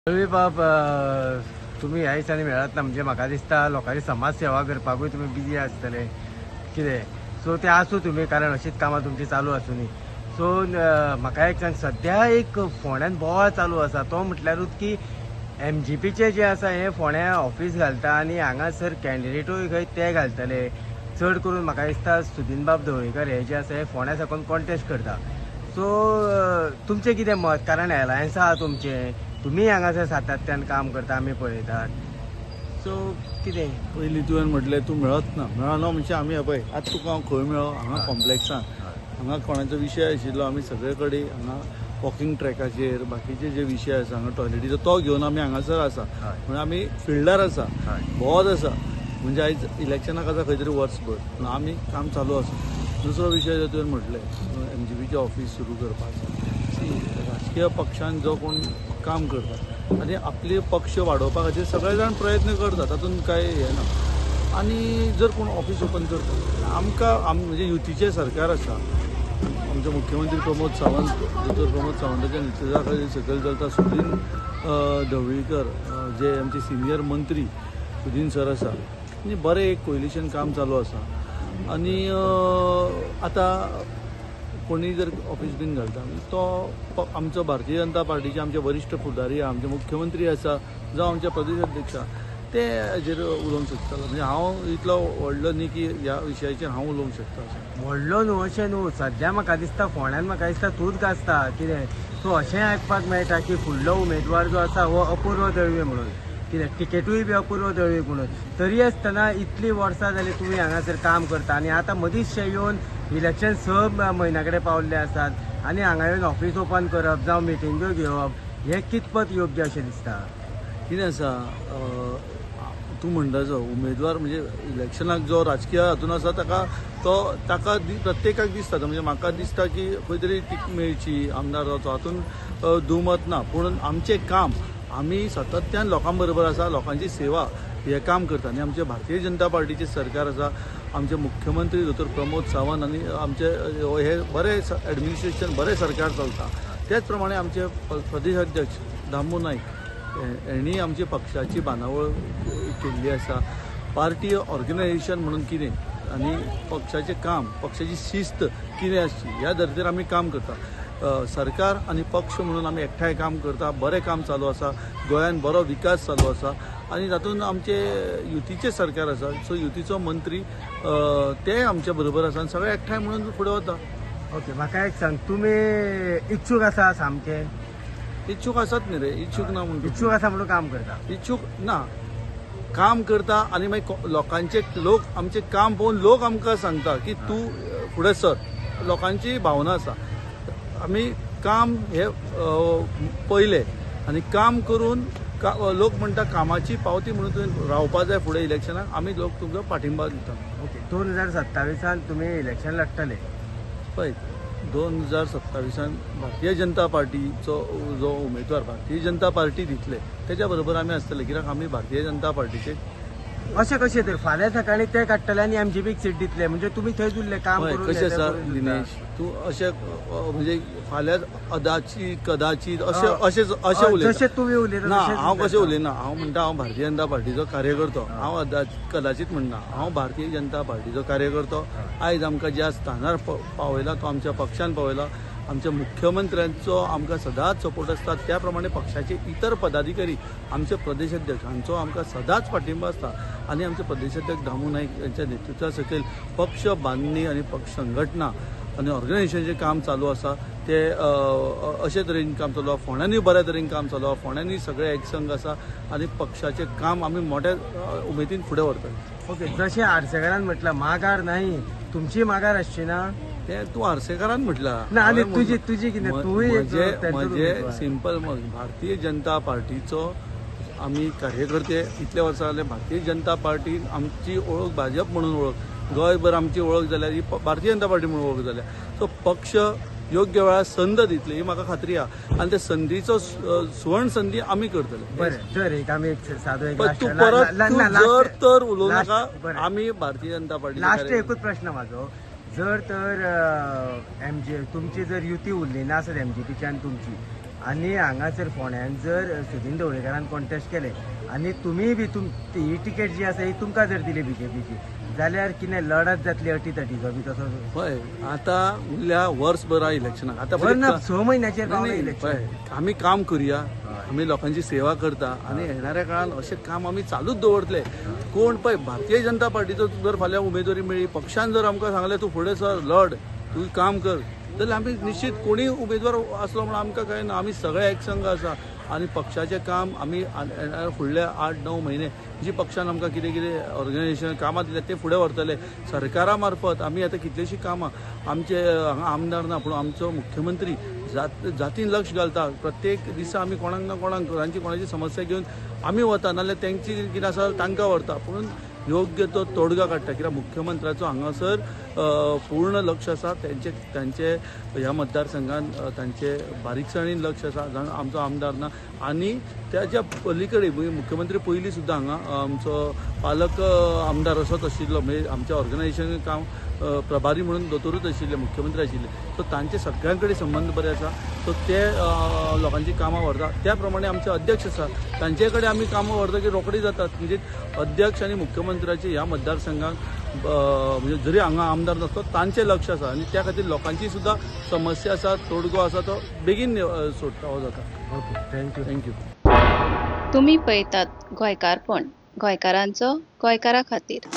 रवी बाब, तुमी ह्या दिसांनी मेळत ना, म्हणजे म्हाका दिसता लोकांची समाज सेवा करपाकूय तुमी बिजी आसतले कितें. सो तें आसूं तुमी, कारण अशीच कामां तुमची चालू आसूनी. सो म्हाका एक सांग, सद्या एक फोंड्यान बोवाळ चालू आसा तो म्हटल्यारूच की एमजीपीचें जें आसा हें फोंड्या ऑफीस घालता आनी हांगासर कॅन्डिडेटूय खंय ते घालतले. चड करून म्हाका दिसता सुदीन बाब ढवळीकर हे जे आसा हे फोंड्या साकून कॉन्टेस्ट करता. सो तुमचें कितें मत, कारण एलायन्स आहा तुमचें, तुमी हांगासर सातत्यान काम करता आमी पळयतात. सो कितें पयलीं तुवें म्हटलें तूं मेळत ना, मेळना म्हणजे आमी पळय आतां तुका हांव खंय मेळो, हांगा कॉम्प्लेक्सान, हांगा कोणाचो विशय आशिल्लो आमी सगळे कडेन हांगा वॉकिंग ट्रॅकाचेर बाकीचे जे विशय आसा हांगा टॉयलेटीचो तो घेवन आमी हांगासर आसा, म्हणून आमी फिल्डार आसा, भोंवत आसा. म्हणजे आयज इलेक्शनाक आसा खंय तरी वर्सभर, पूण आमी काम चालू आसा. दुसरो विशय जो तुवें म्हटलें एमजीपीचें ऑफीस सुरू करपाचें, सी राजकीय पक्षान जो कोण काम करता आनी आपले पक्ष वाडोवपा खातीर सगळे जाण प्रयत्न करता, तातूंत कांय हें ना. आनी जर कोण ऑफीस ओपन करता, आमकां म्हणजे युतीचें सरकार आसा, आमचे मुख्यमंत्री प्रमोद सावंत, दोतोर प्रमोद सावंताच्या नेतृत्वा खाली सकयल चलता. सुदीन ढवळीकर जे आमचे सिनियर मंत्री सुदीन सर आसा, आनी बरें एक कोयलिशन काम चालू आसा. आनी आतां कोणी जर ऑफीस बीन घालता तो आमचो भारतीय जनता पार्टीचे आमचे वरिश्ठ फुडारी, आमचे मुख्यमंत्री आसा जावं आमचे प्रदेश अध्यक्ष आसा, ते हाजेर उलोवंक सोदतालो. म्हणजे हांव इतलो व्हडलो न्ही की ह्या विशयाचेर हांव उलोवंक शकता अशें. व्हडलो न्हू अशें न्हू, सद्या म्हाका दिसता फोंड्यान म्हाका दिसता तूंच गाजता कितें. सो अशें आयकपाक मेळटा की फुडलो उमेदवार जो आसा हो अपूर्व दळवी म्हणून, कितें टिकेटूय बी अपूर्व दळवी म्हणून. तरी आसतना इतलीं वर्सां जालीं तुमी हांगासर काम करता आनी आतां मदींचशें येवन इलेक्शन 6 म्हयन्या कडेन पावल्ले आसात आनी हांगा येवन ऑफीस ओपन करप जावं मिटिंग्यो घेवप हें कितपत योग्य अशें दिसता? कितें आसा, तूं म्हणटा जो उमेदवार म्हणजे इलेक्शनाक जो राजकीय हातून आसा ताका तो ताका प्रत्येकाक दिसता, म्हणजे म्हाका दिसता की खंय तरी टीक मेळची, आमदार जावचो, हातून दुमत ना. पूण आमचें काम आमी सातत्यान लोकां बरोबर आसा, लोकांची सेवा हें काम करता. आनी आमचें भारतीय जनता पार्टीचें सरकार आसा, आमचे मुख्यमंत्री दोतोर प्रमोद सावंत आनी आमचे हे बरें एडमिनिस्ट्रेशन, बरें सरकार चलता. त्याच प्रमाणे आमचे प्रदेश अध्यक्ष दामू नायक हेणी आमची पक्षाची बांदावळ केल्ली आसा. पार्टी ऑर्गनायझेशन म्हणून कितें आनी पक्षाचें काम, पक्षाची शिस्त कितें आसची ह्या धर्तेर आमी काम करता. सरकार आनी पक्ष म्हणून आमी एकठांय काम करता, बरें काम चालू आसा, गोंयान बरो विकास चालू आसा आनी तातूंत आमचे युतीचें सरकार आसा. सो युतीचो मंत्री ते आमच्या बरोबर आसा आनी सगळे एकठांय म्हणून फुडें वता. ओके, म्हाका एक सांग, तुमी इच्छूक आसा सामके? इच्छूक आसात न्ही रे, इच्छूक ना म्हणून इच्छूक आसा म्हणून काम करता? इच्छूक ना, काम करता. आनी मागीर लोकांचे लोक आमचें काम पळोवन लोक आमकां सांगता की तूं फुडें सर, लोकांची भावना आसा. आमी काम हे पयलें आनी काम करून लोक म्हणटा कामाची पावती म्हणून तुवें रावपा जाय फुडें इलेक्शनाक, आमी लोक तुमकां पाठिंबा दिता. ओके, 2027 तुमी इलेक्शन लढटले? पळय, 2027 भारतीय जनता पार्टीचो जो उमेदवार भारतीय जनता पार्टी दितले तेच्या बरोबर आमी आसतले, कित्याक आमी भारतीय जनता पार्टीचे. अशें कशें तर फाल्यां सकाळीं ते काडटले आनी एमजीपीक सीट दितले, म्हणजे तुमी थंयच उरले काम करून? कशें आसा दिनेश, तूं अशें म्हणजे फाल्यां अदाची कदाचीत अशें अशें अशें उलयता. जशें तुमी उलयता ना, हांव कशें उलयना. हांव म्हणटा हांव भारतीय जनता पार्टीचो कार्यकर्तो, हांव कदाचीत म्हणना, हांव भारतीय जनता पार्टीचो कार्यकर्तो. आयज आमकां ज्या स्थानार पावयला तो आमच्या पक्षान पावयला, आमच्या मुख्यमंत्र्यांचो आमकां सदांच सपोर्ट आसता, त्या प्रमाणे पक्षाचे इतर पदाधिकारी, आमचे प्रदेश अध्यक्ष हांचो आमकां सदांच पाठिंबा आसता. आनी आमचे प्रदेश अध्यक्ष दामू नायक यांच्या नेतृत्वा सकयल पक्ष बांदणी आनी पक्ष संघटना आनी ऑर्गनायझेशनाचें काम चालू आसा. ते अशे तरेन काम चालू आसा, फोंड्यांनी बऱ्या तरेन काम चालू आसा, फोंड्यांनी सगळे एकसंघ आसा आनी पक्षाचें काम आमी मोठ्या उमेदीन फुडें व्हरतले. ओके, जशें आरसेकारान म्हटलां माघार नाही, तुमची माघार आसची ना? तें तूं आरसेकारान म्हटलां ना, आनी तुजी तुजी कितें? तूंय म्हजें सिंपल, भारतीय जनता पार्टीचो आमी कार्यकर्ते इतले वर्सां जाले. भारतीय जनता पार्टी आमची ओळख भाजप म्हणून ओळख, गोंयभर आमची ओळख जाल्या ही भारतीय जनता पार्टी म्हणून ओळख जाल्या. सो पक्ष योग्य वेळार संद दितली ही म्हाका खात्री आसा आनी ते संदीचो सुवर्ण संदी आमी करतले. बरें, जर एक आमी एक सादो एक तूं परत जर तर उलोवं नाका. आमी भारतीय जनता पार्टी. लास्ट एकूच प्रश्न म्हाजो, जर तर एमजी तुमची जर युती उरली ना आसत एमजीपीची आनी तुमची, आनी हांगासर फोंड्यान जर सुदीन ढवळीकारान कॉन्टेस्ट केले आनी तुमीय बी तुम ही तिकेट जी आसा ही तुमकां जर दिली बीजेपीची जाल्यार कितें लढत जातली अटी तटीचो बी तसो? पळय, आतां उरल्या वर्सभरा इलेक्शनाक आतां. बरं ना, 6 म्हयन्याचेर नाही, पावलें नाही, इलेक्शन. पळय, आमी काम करुया, आमी लोकांची सेवा करता आनी येणाऱ्या काळान अशें काम आमी चालूच दवरतले. कोण पळय, भारतीय जनता पार्टीचो जर फाल्यां उमेदवारी मेळ्ळी, पक्षान जर आमकां सांगलें तूं फुडें सर, लढ, तूं काम कर, जाल्यार आमी निश्चित कोणीय उमेदवार आसलो म्हणून आमकां कांय ना. आमी सगळे एकसंघ आसा आनी पक्षाचें काम आमी येणाऱ्या फुडले 8-9 म्हयने जी पक्षान आमकां कितें कितें ऑर्गनायझेशन कामां दिल्या ते फुडें व्हरतले. सरकारा मार्फत आमी आतां कितलींशीं कामां, आमचे हांगा आमदार ना पूण आमचो मुख्यमंत्री जातीन लक्ष घालता. प्रत्येक दिसा आमी कोणाक ना कोणाक तांची कोणाची समस्या घेवन आमी वता, नाल्यार तेंची कितें आसा तांकां व्हरता, पूण योग्य तो तोडगा काडटा. कित्याक मुख्यमंत्र्याचो हांगासर पूर्ण लक्ष आसा. तेंचे तांचे ह्या मतदारसंघात तांचे बारीकसाणीन लक्ष आसा. जाण आमचो आमदार ना आनी त्याच्या पलीकडे म्हणजे मुख्यमंत्री पयलीं सुद्दां हांगा आमचो पालक आमदार असोच आशिल्लो, म्हणजे आमच्या ऑर्गनायझेशन काम प्रभारी म्हणून दोतोरूच आशिल्ले, मुख्यमंत्री आशिल्ले. सो तांचे सगळ्यां कडेन संबंद बरे आसा. सो ते लोकांची कामां व्हरता. त्या प्रमाणे आमचे अध्यक्ष आसा, तांचे कडेन आमी कामां व्हरता की रोखडी जातात. म्हणजे अध्यक्ष आनी मुख्यमंत्र्याचे ह्या मतदारसंघाक म्हणजे जरी हांगा आमदार नासलो, तांचें लक्ष आसा आनी त्या खातीर लोकांची सुद्दां समस्या आसा, तोडगो आसा तो बेगीन सोडटा जाता. Okay, thank you. Thank you. तुमी पळयतात गोंयकारपण, गोंयकारांचो गोंयकारा खातीर.